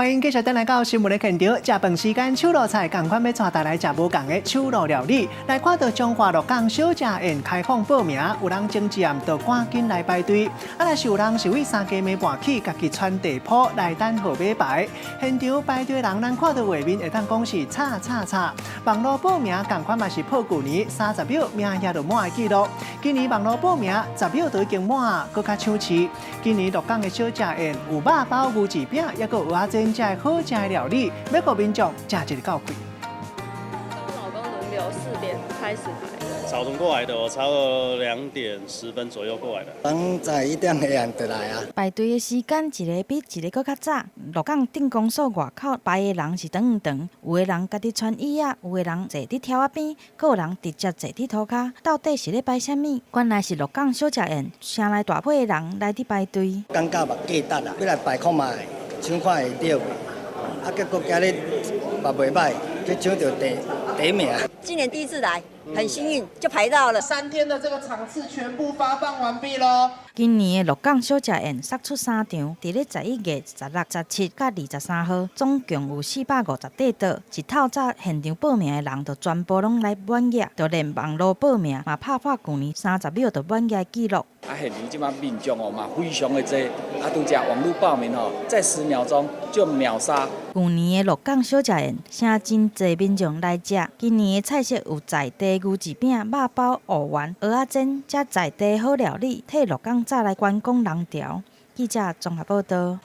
歡迎繼續轉來到新聞的現場。食飯時間，手路菜仝款欲帶大家來食無仝的手路料理。來看到彰化鹿港小食宴開放報名，有人前一暗就趕緊來排隊，啊，若是有人是為三更暝半起，家己穿地鋪來等號碼牌。現場排隊的人，咱看到畫面會當講是吵吵吵。網路報名仝款嘛是破舊年30秒名額就滿的紀錄。今年網路報名10秒就已經滿，閣較搶市。今年鹿港的小食宴有肉包、牛舌餅，抑閣有蚵仔煎遮好食的料理，欲予民眾食一個夠氣。跟老公輪流4點開始排隊。早晨過來的，我差不多2點10分左右過來的。人在1點下暗就來啊。排隊的時間一个比一个閣較早。鹿港鎮公所外口排的人是長長長，有的人家己穿椅仔，有的人坐佇柱仔邊，閣有人直接坐佇塗跤。到底是咧排啥物？原來是鹿港小食宴，城內大批的人來佇排隊。感覺嘛價值啦，欲來排看覓，搶看會著袂？啊，結果今日嘛袂䆀，去搶著第一名。今年第一次來，很幸運就排到了。3天的這個場次全部發放完畢囉。今年的鹿港小食宴殺出三場，佇咧11月16、17佮23號，總共有450塊桌。一透早現場報名的人就全部攏來滿額，就連網路報名嘛拍破舊年30秒就滿額的紀錄。啊，現場這馬民眾哦嘛非常的濟，啊，拄才網路報名哦，在10秒鐘就秒殺。舊年的鹿港小食宴，誠真濟民眾來食。今年的菜色有在地牛舌餅、肉包、芋圓、蚵仔煎，遮在地好料理，替鹿港帶來觀光人潮。記者綜合報導。